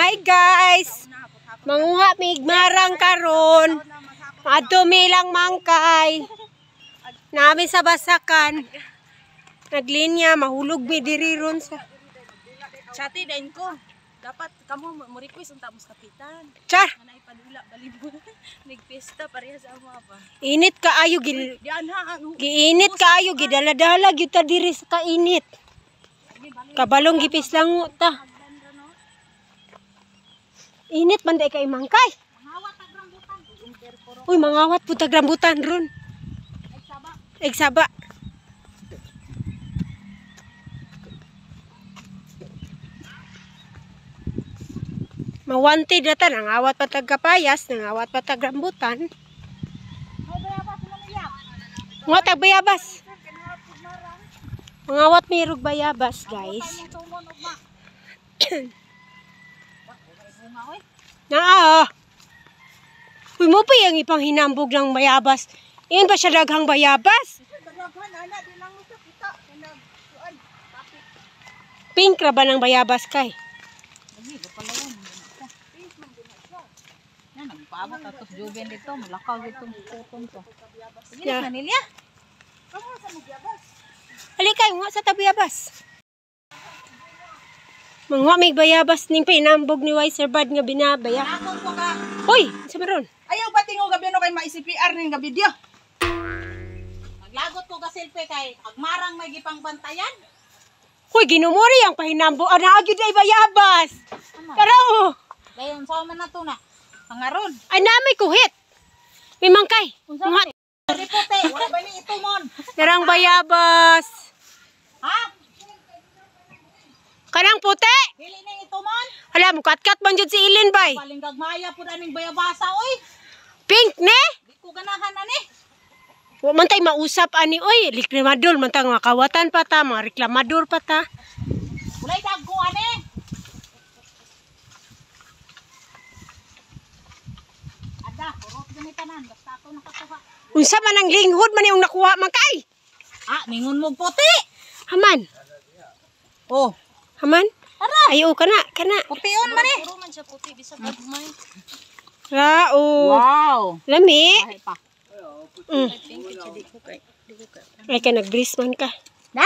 Hi guys. Manguha mig marang karon. Adto mi lang mangkay. Nami sa basakan. Naglinya mahulog mi diri ron sa. Chati dain ko. Dapat kamo mo request unta mo sa kapitan. Char, Nga naipadula balibon. Nagpesta pareha sa amo pa. Init kaayo gil Di anha ang giinit kaayo gidala-dala gyud ta diri sa kainit. Kabalong gipis lang ta. Init man day kay mangkay. Uy, mangawat pud tag rambutan ron. Eg saba. Mawanted na ta, nangawat pa tag kapayas, nangawat pa tag rambutan. Nga tag bayabas. Mangawat mirog bayabas, guys. Naa. Uy, mo pa yung ipang hinambog ng bayabas. Iyon pa siya daghang bayabas. Pink ra ba ng bayabas kay? Na nagpaabot atos juben dito, malakaw gitong kuton to. Sige Yeah. na nilya. Halika, nga sa tabayabas. Manguha may bayabas ning pinambog ni Wiser Bad nga binabaya. Akon ko ka. Uy, sa maron. Ayaw ba tingo gabi no kay ma-CPR ning gabi diya? Maglagot ko ka selfie kay agmarang may gipang bantayan. Uy, ginumuri ang pahinambog. Ana gyud ay bayabas. Tara oh. Dayon sa man na to na. Pangaron. Ay na may kuhit. May mangkay. Manguha Di puti, wala ba ni itumon? Darang bayabas. Ha? Kanang puti. Dili ning itumon? Hala, mukatkat man jud si Ilin bay. Paling gagmaya pud aning bayabasa oy. Pink ne? Di ko ganahan ani. Wa man tay mausap ani oy, reklamador man ta mga kawatan pa ta, mga reklamador pa ta. Walay dagko ani. Ada, kurot gani tanan basta ako nakakuha. Unsa man ang linghod man yung nakuha man kay? Ah, ningon mo puti. Haman, Oh, haman. Ay, oh, kana, kana. pution man eh. Ra, oh. Wow. Lami. Ay pa. Ay ka nag-breeze man ka. Na?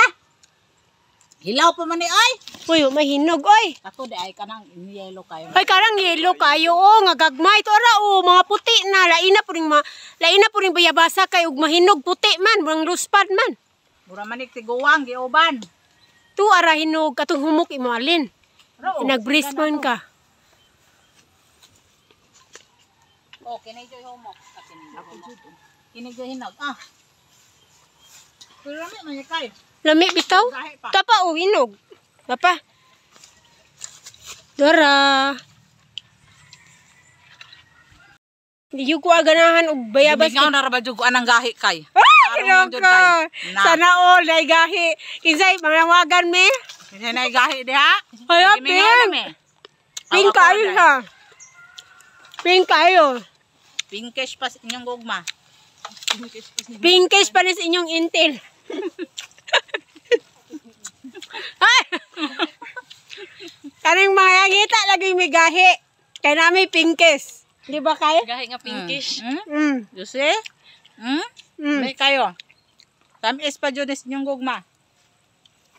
Hilaw pa man ni ay. Uy, mahinog oy. Kato di ay kanang yellow kayo. Ay karang yelo kayo oh, nga gagmay to ara oh, mga puti na laina po ring ma, laina po ring bayabasa kay ug mahinog puti man, murang luspad man. Mura manik tiguang giuban. Tu ara hinog katong humok imo alin. Ro. Nag-breeze man ka. Oh, kini joy humok. Ah, kini joy humok. Kini joy hinog. Ah. Pero lami man ni kay. Lami bitaw. Gahi pa. Tapa oh hinog. Tapa. Dara. Di ko aganahan og bayabas. Gimingaw na ra ba jud ko anang gahi kay. Ah, Tarong man jud ka. kay. Na. Sana all ay gahi. Kinsay manawagan me. Kinsa na gahi diha? Hala, Gimingaw na pink. me. Pink Awa ko kayo na. siya. Pink kayo. Pinkish pa sa inyong gugma. Pinkish pa rin sa inyong intel. Ay! Kaning mga yangita lagi may gahi. Kaya namin pinkish. Di ba kayo? Gahi nga pinkish. Hmm? You see? Hmm? Mm. May kayo. Tamis pa jud is inyong gugma.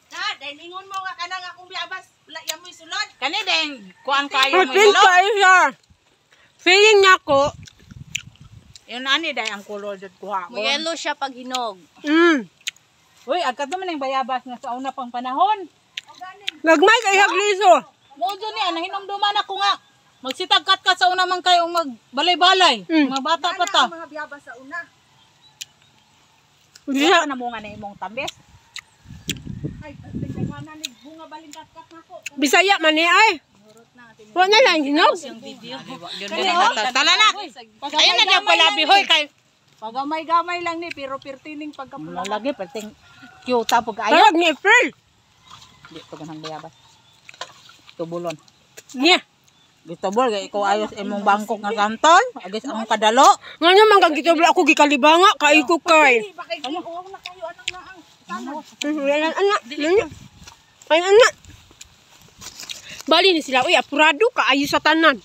Na, dahil ingon mo nga kanang akong biyabas, wala yan mo'y sulod. Kani din kuan kayo Ay, mo pink yellow. kayo siya. Feeling niya ko. Yun ani day ang color jud kuha ko. Mo yellow siya pag hinog. Uy, agad naman ang bayabas nga sa una pang panahon. Gagmay kay hagliso. Mo jud ni ana hinumduman ako nga. Magsitagkat ka sa una man kayo magbalay-balay. Mga bata pa ta. Mga biyabas sa una. Bisa, Wala na mo nga na imong tambes. Ay, tignan ni bunga balingkat-kat na ko. Bisaya man ni ay. Wa na lang hinog. Tala na. Ayun na diyang palabi hoy kay Pagamay-gamay lang ni pero pirtining pagkapula. Lagi perting cute pag ayo. Parang ni April. Di ko ganang bayabas. Tubulon. Niya. Gitubol kay ikaw ayos imong bangkok nga santol, agis among kadalo. Nga naman kang gitubla ako gikalibanga kay ko kay. Uwaw na kayo anang naang. Wala lang anak. Ano? Ay anak. Bali ni sila, uy, apurado kaayo sa tanan.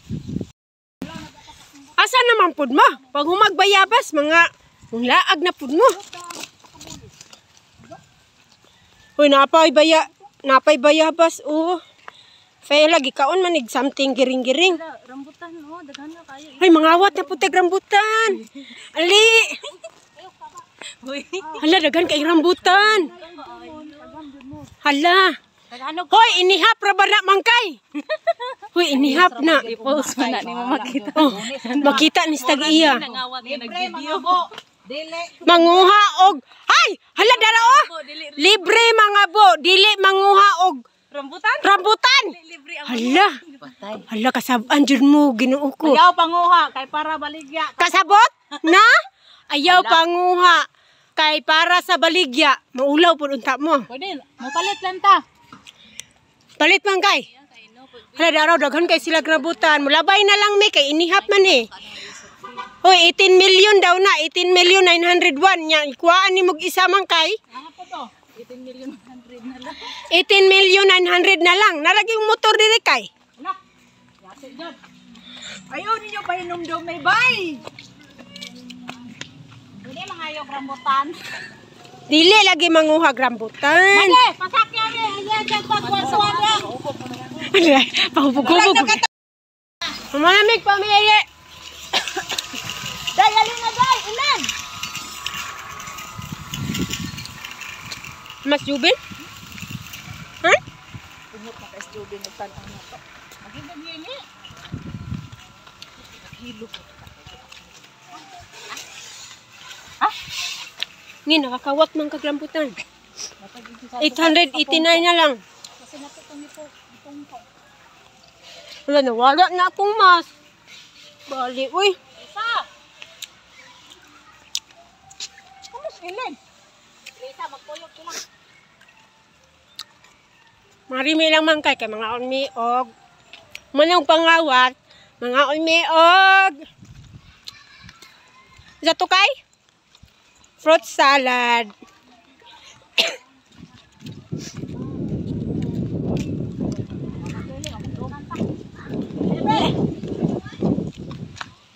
Asa naman pud mo? Pag humagbayabas, mga laag na pud mo. Uy, napay bayabas, oh. Kaya lagi kaon manig something giring-giring. Rambutan oh, daghan na kayo. Ay, mangawat na puti rambutan. Ali! Hala, daghan kay rambutan. Hala. Hoy, inihap ra ba na mangkay? Hoy, inihap na. I-post mo na nimo makita. Oh, makita ni stag iya. Nangawat nga nag-video. Manguha og ay, hala dara oh. Libre mga bo, dili manguha og Rambutan? rambutan. Libre ang Hala. Hala kasab-an jud mo Ginoo ko. Ayaw panguha kay para baligya. Kasabot na ayaw panguha kay para sa baligya maulaw pud unta mo. Pwede, mopalit lang ta. Palit man kay. Hala daraw daghan kay sila rambutan. Mulabay na lang mi kay inihap man eh. Hoy, 18 million daw na, 18,901,000 nya ikuhaan ni mog isa man kay. Ano po to? 18 million 100 na lang. 18,900,000 na lang. Naragi yung motor diri kay. Ayaw ninyo pahinumdum may bay. Hindi mangayog rambutan. Dili lagi manguha rambutan. Eh, pasakyan ni. Ayan, dyan pagwaswan lang. Pahubog-hubog. Malamig pa mi. Day, alin na day, ilan? Mas jubin? Ha? Umot na kay Jubin og tan-aw na to. Maging gini. Ni nakakawat man kag rambutan. 889 na lang. Kasi natutong ito, itong ko. Wala na, wala na akong mas. Bali, uy. Lisa! Kamus ilan? Lisa, magpuyok ko lang. Marimi lang man kay kay mga unmi og manong pangawat, mga unmi og Sa to kay? Fruit salad. Le!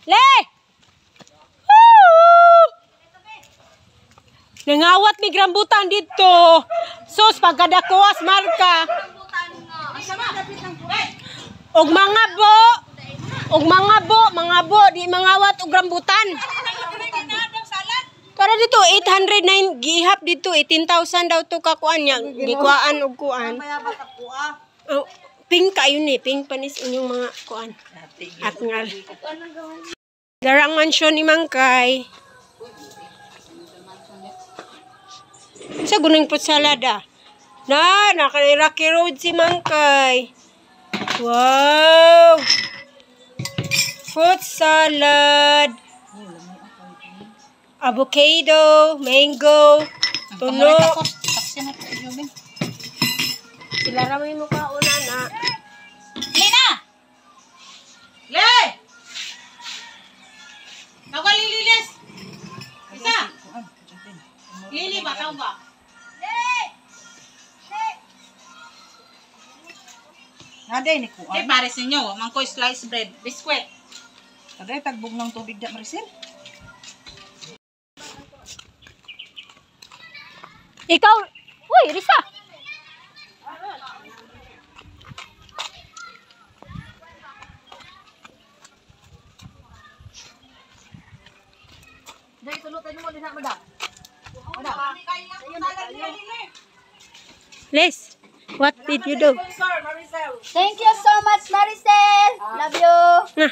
Le! Woo! Nangawat mi rambutan dito. Sus, pagkadakuas marka. Og mga bo, og mga bo, di mangawat og rambutan. Para dito 809 gihap dito 18,000 daw to kakuan niya. Gikuan og kuan. Oh, pink kayo ni, pink panis inyong mga kuan. At ngal. Darang mansyon ni Mangkay. Sa gunang putsalada. Na, naka Rocky Road si Mangkay. Wow! Fruit salad. Avocado, mango, tuno. Taksi na ito, Jubin. Sila ra may mukha una na. Lina! Le! Tawag lililis. Isa. Lili ba tawag ba? Naday ni kuan. Eh, pares ninyo. Mangkoy slice bread. Biskwit. Naday tagbog ng tubig da Maricel. Ikaw, uy, Risa. Dai sulutan mo dinha madam. Les, what did you do? Thank you so much, Maricel. Love you. Na,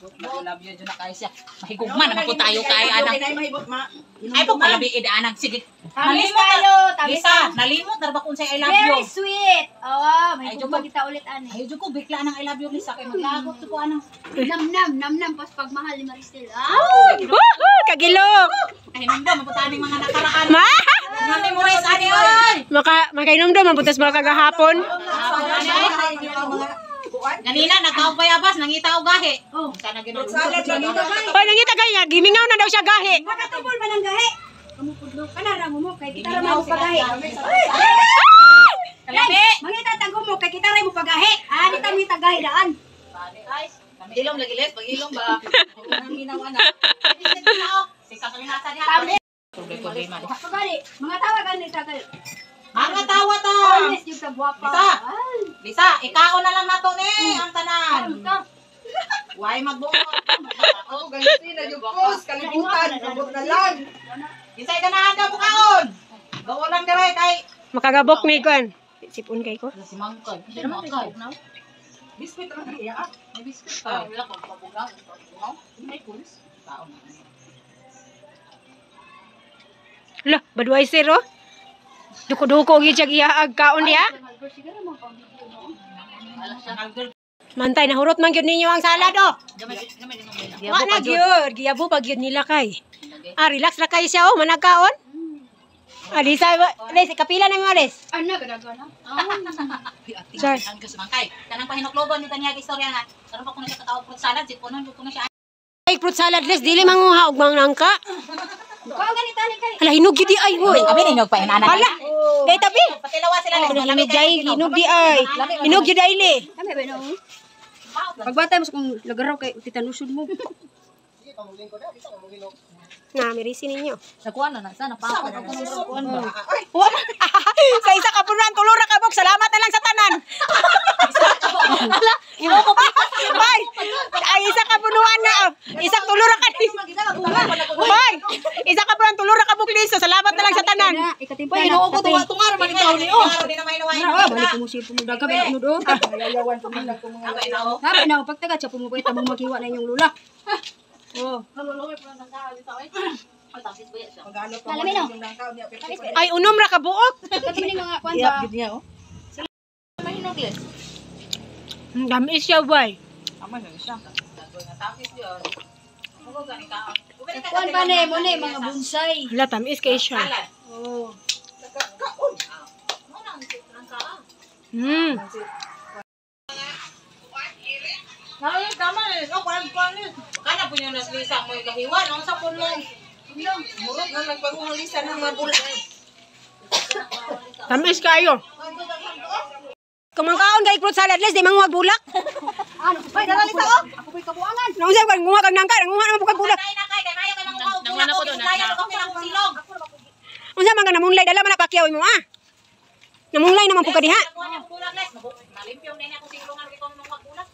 Love you, dyan na kayo siya. Mahigugma naman po tayo kay anang. Ay Ay po palabi id anang. Sige. Tamis Nalimot na- tayo. Tamis Lisa, nalimot na ba kung say I love you? Very sweet. Oo, may Ay, gugma Jumbo. kita ulit, ani. Ay, jud ko bigla nang I love you Lisa kay maglagot ko anang. Nam nam, nam nam, pas pagmahal ni Maricel. Ah! Woohoo! Kagilok! Ay nandom mapunta mga nakaraan. Ma! Mga memorize ani oy. Makainom daw, mapuntas mga kagahapon. Ganina nagkaog bayabas nangita og gahi. Oh, sana ginoo. Hoy, nangita kayo niya, gimingaw na daw siya gahi. Makatubol man ang gahi. Kamu pudlo ka na mo kay kita ra man pagahi. Kalami. Mangita tago mo kay kita ray mo pagahi. Ani ta mi tagahi daan. Ilong lagi les, pag-ilong ba? Ang na. Si kakalingasa niya. Problema. Pagali, mga tawa gani sa kay. Mga tawa ta. Honest yung kagwapa. Lisa. Ay, Lisa, ikaon na lang nato ni ang tanan. ka. Why magbuot? Ako ganyan na yung post, kalibutan, abot na lang. Isay ganahan ka bukaon. Gawa lang dere kay Makagabok ni kuan. Sipon kay ko. Si Mangkay. Si Mangkay. Biskuit lang iya ah. May biscuit pa. Wala ko pabugaw. May kulis. Taon. Lah, Budweiser oh. Duko-duko gyud siya gihaag kaon diha. Mantay nahurot man gyud ninyo ang salad oh. Wa na gyud, giyabo pa gyud nila kay. Ah, relax ra kayo siya oh, managkaon. Alisa, Les, kapila na mo, Les. Ana gadaga na. Sir. Mangkay. Kanang pahinuklogon ni tanya istorya nga. Karon pa kuno siya katawag fruit salad, si punon kuno siya. Ay, fruit salad, Les, dili manguha og mangnangka. Kuha gani tani kay. Hala, hinog gyud di ay, hoy. Abi ninyo pa inana. Hala, dai tabi. Patilawa sila les. Hala, hinog di hinog di ay. Hinog gyud ay, le. Kami ba no? Pagbata mo sa kung lagaraw kay titanusun mo. Na, mirisi ninyo. Nakuha na na sana pa ako kuno kuan ba. Wa man. Sa isa ka punan, tulo ra ka buk. Salamat na lang sa tanan. Hala, imo ko pa. Bay. Ay isa ka punuan na. Oh. Isang tulo ra ka. Bay. Isa ka punuan, tulo ra ka buk liso. Salamat na lang sa tanan. Na, ikatimpla na. Ko tunga tunga man itaw ni oh. Di na may nawain. Ah, balik mo siya pumudaga ba unod oh. Ayayawan pa man ko mga Ha, ba na pagtaga siya pumupay tabang maghiwa na inyong lula. Oh. Magano pa Lalami, no? man yung nangkaon niya. Ay unom ra ka buok. Kami ni mga kuan Iyap ba? gid niya oh. Ang dami siya, bay. Tama na siya. Kuan pa ni mo ni mga bonsai. Hala, tamis kay siya. Oh. Ay, tama eh. Oh, kuan kuan. Kana po niyo naslisa mo gahiwa nung sa punlong. Murot na nagbaguhang lisa ng mga bula. Tamis kayo. Kumangkaon kay fruit salad les, di manguha bulak. Ano? Ay, dala lisa oh. Ako po'y kabuangan. Naunsa ka nguha kag nangka, nguha naman po kag bulak. Nay na kay kay mayo kay manguha og bulak ko kaya ko kay akong silong. Unsa man ka namunlay dala man na pakyaw mo ah. Namunlay naman po ka diha. Kuha niya bulak les. Malimpyong na niya akong silong nga ko manguha bulak.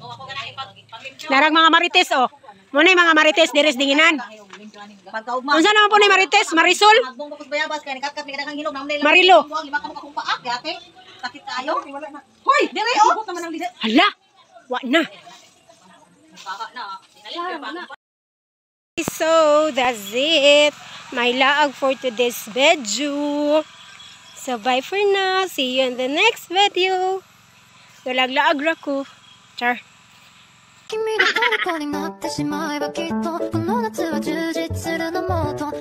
Oh, ako ganang ipaglimpyo. Narang mga marites oh. Mo na mga marites deres dinginan. Pagkaugma. Unsa naman po ni marites? Marisol? Magbong ko bayabas kay nikatkat mi kadaghang hinog namlay Marilo. Buang lima ka mo akong paak gate. Sakit kaayo. Hoy, dire oh. Abot naman ang lisa. Hala. Wa na. So, that's it. My laag for today's video. So, bye for now. See you in the next video. Galag-laag ra ko. Char. 君の虜になってしまえばきっとこの夏は充実するのもっとも